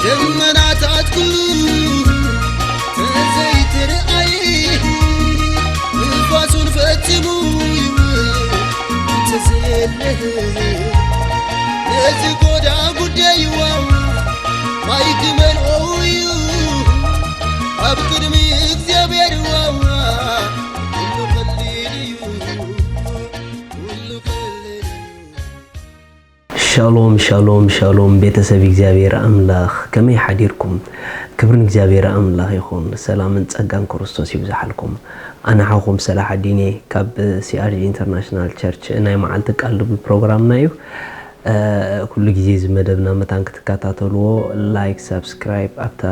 ደመናታት ኩሉ ተዘይትርኣይ፣ ንፋሱን ፈጺሙ ይውል እንተዘየለ፣ ነዚ ጎዳ ጉዳይዋ ማይ ክመልኦ እዩ ኣብ ቅድሚ እግዚኣብሔር ዋዋ። ኩሉ ቀሊል እዩ፣ ኩሉ ቀሊል እዩ። ሻሎም ሻሎም ሻሎም፣ ቤተሰብ እግዚኣብሔር ኣምላኽ ከመይ ሓዲርኩም? ክብሪ ንእግዚኣብሔር ኣምላኽ ይኹን። ሰላምን ጸጋን ክርስቶስ ይብዝሓልኩም። ኣነ ሓውኹም ሰላሓዲን እየ ካብ ሲኣርጂ ኢንተርናሽናል ቸርች። ናይ መዓልቲ ቃል ዝብል ፕሮግራምና እዩ። እ፣ ኩሉ ግዜ እዚ መደብና መታን ክትከታተልዎ፣ ላይክ፣ ሳብስክራይብ፣ ኣብታ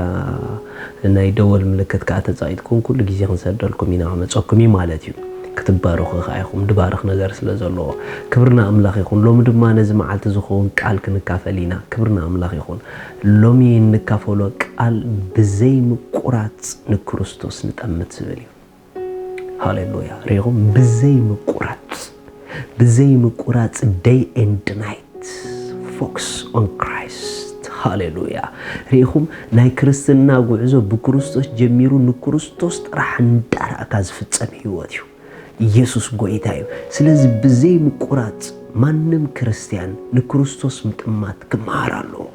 ናይ ደወል ምልክት ከኣ ተጻቂጥኩም ኩሉ ግዜ ክንሰደልኩም ኢና፣ ክመጸኩም እዩ ማለት እዩ። ክትባረኹ ከኣ ኢኹም፣ ድባርኽ ነገር ስለ ዘለዎ። ክብሪ ንኣምላኽ ይኹን። ሎሚ ድማ ነዚ መዓልቲ ዝኸውን ቃል ክንካፈል ኢና። ክብሪ ንኣምላኽ ይኹን። ሎሚ እንካፈሎ ቃል ብዘይ ምቁራጽ ንክርስቶስ ንጠምት ዝብል እዩ። ሃሌሉያ። ርኢኹም? ብዘይ ምቁራጽ፣ ብዘይ ምቁራጽ፣ day and night focus on Christ። ሃሌሉያ። ርኢኹም? ናይ ክርስትና ጉዕዞ ብክርስቶስ ጀሚሩ ንክርስቶስ ጥራሕ እንዳረኣካ ዝፍጸም ህይወት እዩ። ኢየሱስ ጎይታ እዩ። ስለዚ ብዘይ ምቁራጽ ማንም ክርስትያን ንክርስቶስ ምጥማት ክመሃር ኣለዎ።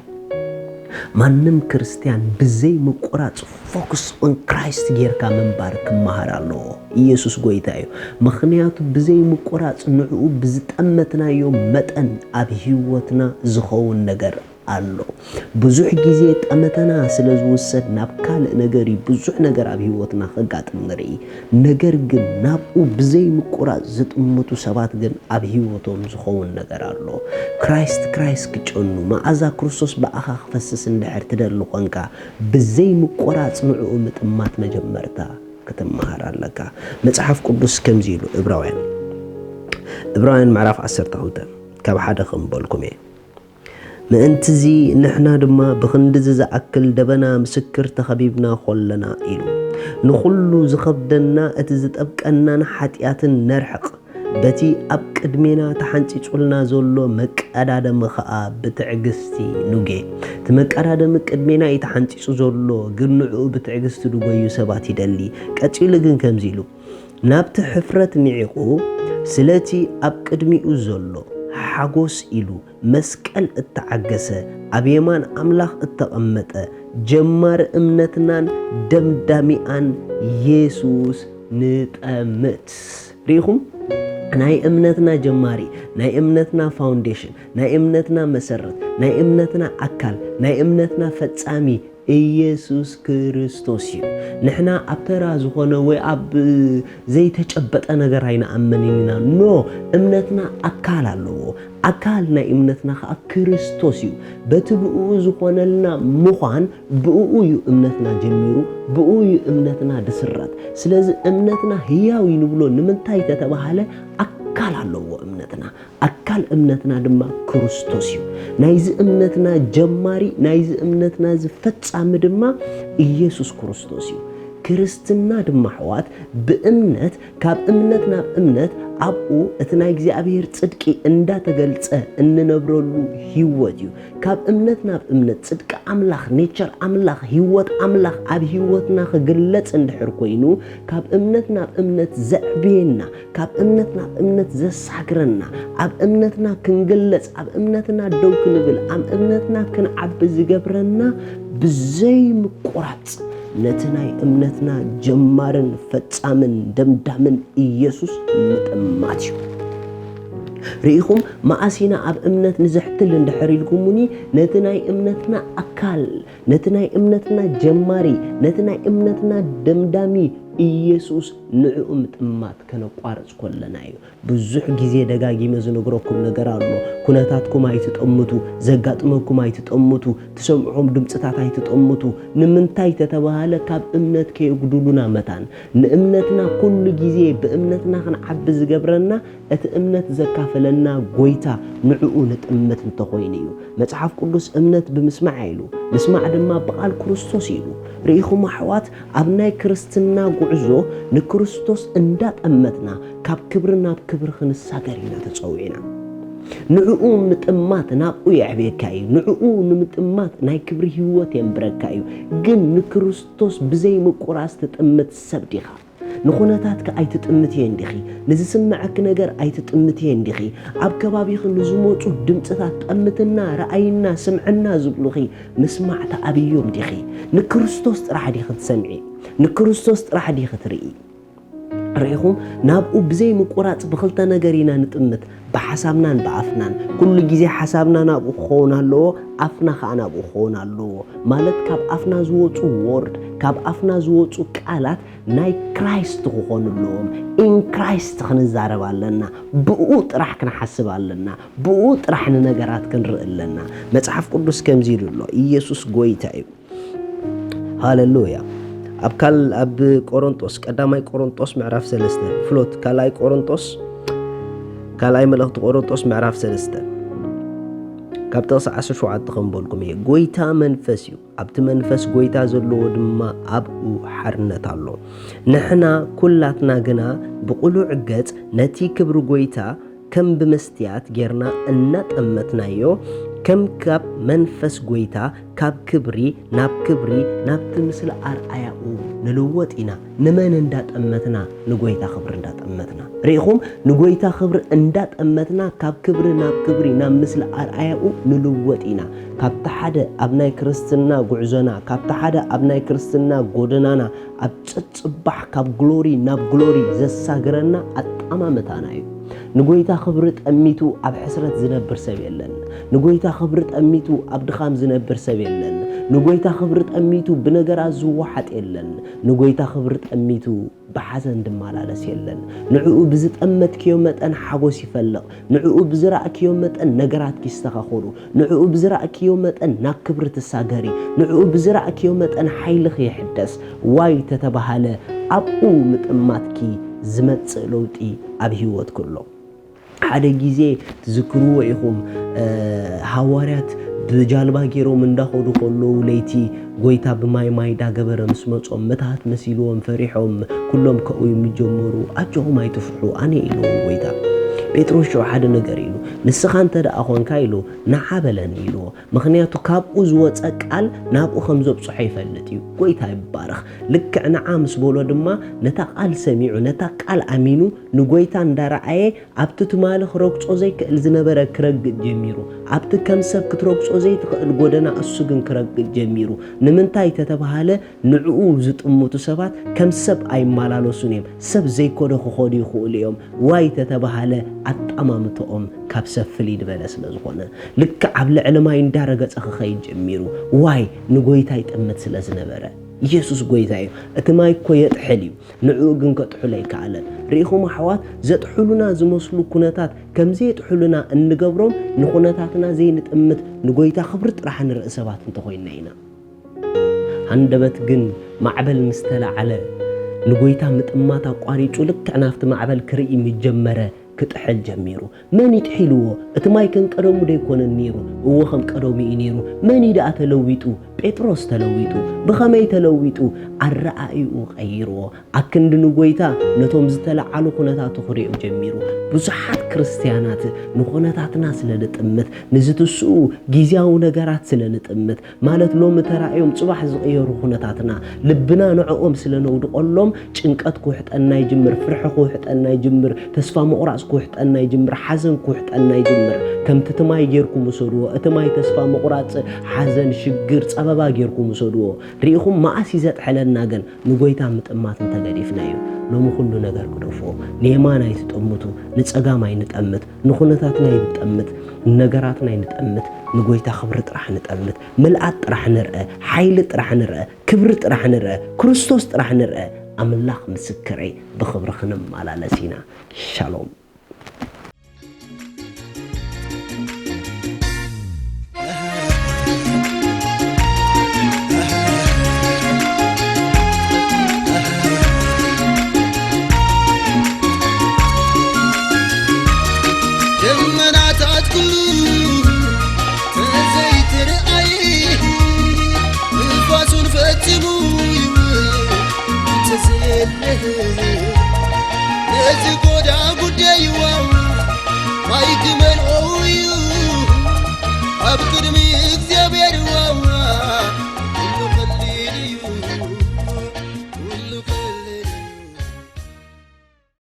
ማንም ክርስትያን ብዘይ ምቁራጽ focus on Christ ጌርካ ምንባር ክመሃር ኣለዎ። ኢየሱስ ጎይታ እዩ። ምኽንያቱ ብዘይ ምቁራጽ ንዕኡ ብዝጠመትናዮ መጠን ኣብ ህይወትና ዝኸውን ነገር ኣሎ። ብዙሕ ግዜ ጠመተና ስለ ዝውሰድ ናብ ካልእ ነገር እዩ ብዙሕ ነገር ኣብ ህይወትና ከጋጥም ንርኢ። ነገር ግን ናብኡ ብዘይ ምቁራጽ ዝጥምቱ ሰባት ግን ኣብ ህይወቶም ዝኸውን ነገር ኣሎ። ክራይስት ክራይስት ክጨኑ፣ መኣዛ ክርስቶስ ብኣኻ ክፈስስ እንድሕር ትደሊ ኾንካ፣ ብዘይ ምቁራጽ ንዕኡ ምጥማት መጀመርታ ክትመሃር ኣለካ። መጽሓፍ ቅዱስ ከምዚ ኢሉ፣ ዕብራውያን፣ ዕብራውያን ምዕራፍ ዓሰርተ ክልተ ካብ ሓደ ከም በልኩም እየ። ምእንትዚ ንሕና ድማ ብኽንድዚ ዝኣክል ደበና ምስክር ተኸቢብና ኾለና ኢሉ፣ ንኹሉ ዝኸብደና እቲ ዝጠብቀናን ሓጢኣትን ነርሕቕ፣ በቲ ኣብ ቅድሜና ተሓንጺጹልና ዘሎ መቀዳደሚ ኸኣ ብትዕግስቲ ኑጌ። እቲ መቀዳደሚ ቅድሜና እዩ ተሓንጺጹ ዘሎ፣ ግን ንዕኡ ብትዕግስቲ ድጎዩ ሰባት ይደሊ። ቀጺሉ ግን ከምዚ ኢሉ፣ ናብቲ ሕፍረት ንዒቑ፣ ስለቲ ኣብ ቅድሚኡ ዘሎ ሓጎስ ኢሉ መስቀል እተዓገሰ፣ ኣብ የማን ኣምላኽ እተቐመጠ፣ ጀማሪ እምነትናን ደምዳሚኣን የሱስ ንጠምት። ርኢኹም? ናይ እምነትና ጀማሪ፣ ናይ እምነትና ፋውንዴሽን፣ ናይ እምነትና መሰረት፣ ናይ እምነትና ኣካል፣ ናይ እምነትና ፈጻሚ ኢየሱስ ክርስቶስ እዩ። ንሕና ኣብ ተራ ዝኾነ ወይ ኣብ ዘይተጨበጠ ነገር ኣይንኣምንን ኢና። ኖ፣ እምነትና ኣካል ኣለዎ። ኣካል ናይ እምነትና ኸኣ ክርስቶስ እዩ። በቲ ብእኡ ዝኾነልና ምዃን፣ ብእኡ እዩ እምነትና ጀሚሩ፣ ብእኡ እዩ እምነትና ድስረት። ስለዚ እምነትና ህያው እዩ ንብሎ ንምንታይ ተተባሃለ፣ ኣካል ኣለዎ እምነትና። ኣካል እምነትና ድማ ክርስቶስ እዩ። ናይዚ እምነትና ጀማሪ፣ ናይዚ እምነትና እዚ ፈጻሚ ድማ ኢየሱስ ክርስቶስ እዩ። ክርስትና ድማ ኣሕዋት ብእምነት፣ ካብ እምነት ናብ እምነት፣ ኣብኡ እቲ ናይ እግዚኣብሔር ጽድቂ እንዳተገልጸ እንነብረሉ ህይወት እዩ። ካብ እምነት ናብ እምነት ጽድቂ ኣምላኽ፣ ኔቸር ኣምላኽ፣ ህይወት ኣምላኽ ኣብ ህይወትና ክግለጽ እንድሕር ኮይኑ፣ ካብ እምነት ናብ እምነት ዘዕብየና፣ ካብ እምነት ናብ እምነት ዘሳግረና፣ ኣብ እምነትና ክንግለጽ፣ ኣብ እምነትና ደው ክንብል፣ ኣብ እምነትና ክንዓቢ ዝገብረና ብዘይ ምቁራጽ ነቲ ናይ እምነትና ጀማርን ፈጻምን ደምዳምን ኢየሱስ ምጥማት እዩ። ርኢኹም፣ መኣስ ኢና ኣብ እምነት ንዝሕትል እንድሕር ኢልኩምኒ፣ ነቲ ናይ እምነትና ኣካል፣ ነቲ ናይ እምነትና ጀማሪ፣ ነቲ ናይ እምነትና ደምዳሚ ኢየሱስ ንዕኡ ምጥማት ከነቋርጽ ከለና እዩ። ብዙሕ ግዜ ደጋጊመ ዝነግረኩም ነገር ኣሎ። ኩነታትኩም ኣይትጠምቱ፣ ዘጋጥመኩም ኣይትጠምቱ፣ ትሰምዕኹም ድምፅታት ኣይትጠምቱ። ንምንታይ ተተባሃለ፣ ካብ እምነት ከየጉድሉና መታን። ንእምነትና ኩሉ ግዜ ብእምነትና ክንዓቢ ዝገብረና፣ እቲ እምነት ዘካፈለና ጎይታ ንዕኡ ንጥምት እንተኾይኑ እዩ። መጽሓፍ ቅዱስ እምነት ብምስማዕ ኢሉ፣ ምስማዕ ድማ ብቓል ክርስቶስ እዩ። ርኢኹም ኣሕዋት፣ ኣብ ናይ ክርስትና ጉዕዞ ንክርስቶስ እንዳጠመትና ካብ ክብሪ ናብ ክብሪ ክንሳገር ኢና ተጸዊዕና። ንዕኡ ምጥማት ናብኡ የዕብየካ እዩ። ንዕኡ ንምጥማት ናይ ክብሪ ህይወት የንብረካ እዩ። ግን ንክርስቶስ ብዘይ ምቁራጽ ትጥምት ሰብ ዲኻ? ንኹነታትኪ ኣይትጥምትየን ዲኺ? ንዝስምዐኪ ነገር ኣይትጥምትየን ዲኺ? ኣብ ከባቢኺ ንዝመጹ ድምጽታት ጠምትና፣ ረኣይና፣ ስምዐና ዝብሉኺ ምስማዕ ተኣብዮም ዲኺ? ንክርስቶስ ጥራሕ ዲኺ ትሰምዒ? ንክርስቶስ ጥራሕ ዲኺ ትርኢ? ርኢኹም፣ ናብኡ ብዘይ ምቁራጽ ብኽልተ ነገር ኢና ንጥምት፣ ብሓሳብናን ብኣፍናን። ኩሉ ግዜ ሓሳብና ናብኡ ክኸውን ኣለዎ፣ ኣፍና ኸኣ ናብኡ ክኸውን ኣለዎ። ማለት ካብ ኣፍና ዝወጹ ወርድ፣ ካብ ኣፍና ዝወጹ ቃላት ናይ ክራይስት ክኾኑ ኣለዎም። ኢን ክራይስት ክንዛረብ ኣለና። ብኡ ጥራሕ ክንሓስብ ኣለና። ብኡ ጥራሕ ንነገራት ክንርኢ ኣለና። መጽሓፍ ቅዱስ ከምዚ ኢሉ ኣሎ፣ ኢየሱስ ጎይታ እዩ። ሃሌሉያ። ኣብ ካል-፣ ኣብ ቆሮንጦስ፣ ቀዳማይ ቆሮንጦስ ምዕራፍ ሰለስተ፣ ፍሎት፣ ካልኣይ ቆሮንጦስ፣ ካልኣይ መልእኽቲ ቆሮንጦስ ምዕራፍ ሰለስተ፣ ካብ ጥቕሲ ዓሰርተ ሸውዓተ ከም በልኩም እየ። ጎይታ መንፈስ እዩ፣ ኣብቲ መንፈስ ጎይታ ዘለዎ ድማ ኣብኡ ሓርነት ኣሎ። ንሕና ኩላትና ግና ብቕሉዕ ገጽ ነቲ ክብሪ ጎይታ ከም ብመስትያት ጌርና እናጠመትናዮ፣ ከም ካብ መንፈስ ጎይታ ካብ ክብሪ ናብ ክብሪ ናብቲ ምስሊ ኣርኣያኡ ንልወጥ ኢና። ንመን እንዳጠመትና? ንጎይታ ክብሪ እንዳጠመትና። ርኢኹም? ንጎይታ ክብሪ እንዳጠመትና ካብ ክብሪ ናብ ክብሪ ናብ ምስሊ ኣርኣያኡ ንልወጥ ኢና። ካብቲ ሓደ ኣብ ናይ ክርስትና ጉዕዞና፣ ካብቲ ሓደ ኣብ ናይ ክርስትና ጎደናና፣ ኣብ ጸጽባሕ ካብ ግሎሪ ናብ ግሎሪ ዘሳግረና ኣጠማምታና እዩ። ንጎይታ ክብሪ ጠሚቱ ኣብ ሕስረት ዝነብር ሰብ የለን። ንጎይታ ክብሪ ጠሚቱ ኣብ ድኻም ዝነብር ሰብ የለን። ንጎይታ ክብሪ ጠሚቱ ብነገራት ዝወሓጥ የለን። ንጎይታ ክብሪ ጠሚቱ ብሓዘን ዝመላለስ የለን። ንዕኡ ብዝጠመትክዮ መጠን ሓጎስ ይፈልቕ። ንዕኡ ብዝረኣክዮ መጠን ነገራትኪ ይስተኻኸሉ። ንዕኡ ብዝረኣክዮ መጠን ናብ ክብሪ ትሳገሪ። ንዕኡ ብዝረኣክዮ መጠን ሓይልኺ ይሕደስ። ዋይ ተተባሃለ፣ ኣብኡ ምጥማትኪ ዝመጽእ ለውጢ ኣብ ህይወትኪ ኣሎ። ሓደ ግዜ ትዝክርዎ ኢኹም፣ እ፣ ሃዋርያት ብጃልባ ገይሮም እንዳኸዱ ከለዉ ለይቲ ጎይታ ብማይ ማይ እንዳገበረ ምስ መጾም፣ ምትሃት መሲልዎም ፈሪሖም፣ ኩሎም ከእውዩ ምስ ጀመሩ፣ ኣጆኹም ኣይትፍርሑ፣ ኣነ እየ ኢልዎም ጎይታ። ጴጥሮስ ሽዑ ሓደ ነገር ኢሉ፣ "ንስኻ እንተ ደኣ ኾንካ" ኢሉ፣ "ንዓ በለኒ" ኢልዎ። ምኽንያቱ ካብኡ ዝወጸ ቃል ናብኡ ከም ዘብጽሖ ይፈልጥ እዩ። ጎይታ ይባረኽ። ልክዕ ንዓ ምስ በሎ ድማ ነታ ቃል ሰሚዑ፣ ነታ ቃል ኣሚኑ፣ ንጎይታ እንዳረኣየ ኣብቲ ትማሊ ክረግጾ ዘይክእል ዝነበረ ክረግጽ ጀሚሩ። ኣብቲ ከም ሰብ ክትረግጾ ዘይትኽእል ጎደና እሱ ግን ክረግጽ ጀሚሩ። ንምንታይ ተተባሃለ፣ ንዕኡ ዝጥምቱ ሰባት ከም ሰብ ኣይመላለሱን እዮም። ሰብ ዘይከዶ ክኸዱ ይኽእሉ እዮም። ዋይ ተተባሃለ፣ ኣጠማምትኦም ካብ ሰብ ፍልይ ዝበለ ስለ ዝኾነ። ልክዕ ኣብ ልዕሊ ማይ እንዳረገጸ ክኸይድ ጀሚሩ። ዋይ? ንጎይታ ይጥምት ስለ ዝነበረ። ኢየሱስ ጎይታ እዩ። እቲ ማይ እኮ የጥሕል እዩ። ንዕኡ ግን ከጥሕሎ ኣይከኣለን። ርኢኹም ኣሕዋት፣ ዘጥሕሉና ዝመስሉ ኩነታት ከም ዘየጥሕሉና እንገብሮም፣ ንኩነታትና ዘይንጥምት፣ ንጎይታ ክብሪ ጥራሕ ንርኢ ሰባት እንተኾይንና ኢና። ሃንደበት ግን ማዕበል ምስ ተለዓለ፣ ንጎይታ ምጥማት ኣቋሪጹ ልክዕ ናብቲ ማዕበል ክርኢ ምስ ጀመረ ክጥሕል ጀሚሩ። መን ይጥሒልዎ? እቲ ማይ ከም ቀደሙ ዶ ኣይኮነን ነይሩ? እወ፣ ከም ቀደሙ እዩ ነይሩ። መን እዩ ደኣ ተለዊጡ? ጴጥሮስ ተለዊጡ። ብኸመይ ተለዊጡ? ኣረኣእይኡ ቀይርዎ። ኣክንዲ ንጎይታ ነቶም ዝተለዓሉ ኩነታቱ ክርእዮም ጀሚሩ። ብዙሓት ክርስትያናት ንኩነታትና ስለ ንጥምት፣ ንዝትስኡ ግዝያዊ ነገራት ስለ ንጥምት፣ ማለት ሎሚ ተራእዮም ጽባሕ ዝቕየሩ ኩነታትና፣ ልብና ንዕኦም ስለ ነውድቐሎም፣ ጭንቀት ክውሕጠና ይጅምር፣ ፍርሒ ክውሕጠና ይጅምር፣ ተስፋ ምቑራጽ ክውሕጠና ይጅምር፣ ሓዘን ክውሕጠና ይጅምር። ከምቲ እቲ ማይ ጌርኩም ውሰድዎ። እቲ ማይ ተስፋ ምቑራጽ፣ ሓዘን፣ ሽግር፣ ጸበባ ጌርኩም ውሰድዎ። ርኢኹም፣ መኣስ እዩ ዘጥሕለና ግን? ንጎይታ ምጥማት እንተገዲፍናዮ። ሎሚ ኩሉ ነገር ግደፍዎ። ንየማን ኣይትጠምቱ፣ ንጸጋም ኣይንጠምት፣ ንኹነታትና ኣይንጠምት፣ ንነገራትና ኣይንጠምት፣ ንጎይታ ክብሪ ጥራሕ ንጠምት። ምልኣት ጥራሕ ንርአ፣ ሓይሊ ጥራሕ ንርአ፣ ክብሪ ጥራሕ ንርአ፣ ክርስቶስ ጥራሕ ንርአ። ኣምላኽ ምስክረይ፣ ብኽብሪ ክንመላለስ ኢና። ሻሎም። ደመናታት ኩሉ ተዘይትርኣይ፣ ነዚ ጎዳ ጉደይዋ ማይ ክመልኦ እዩ ኣብ ቅድሚ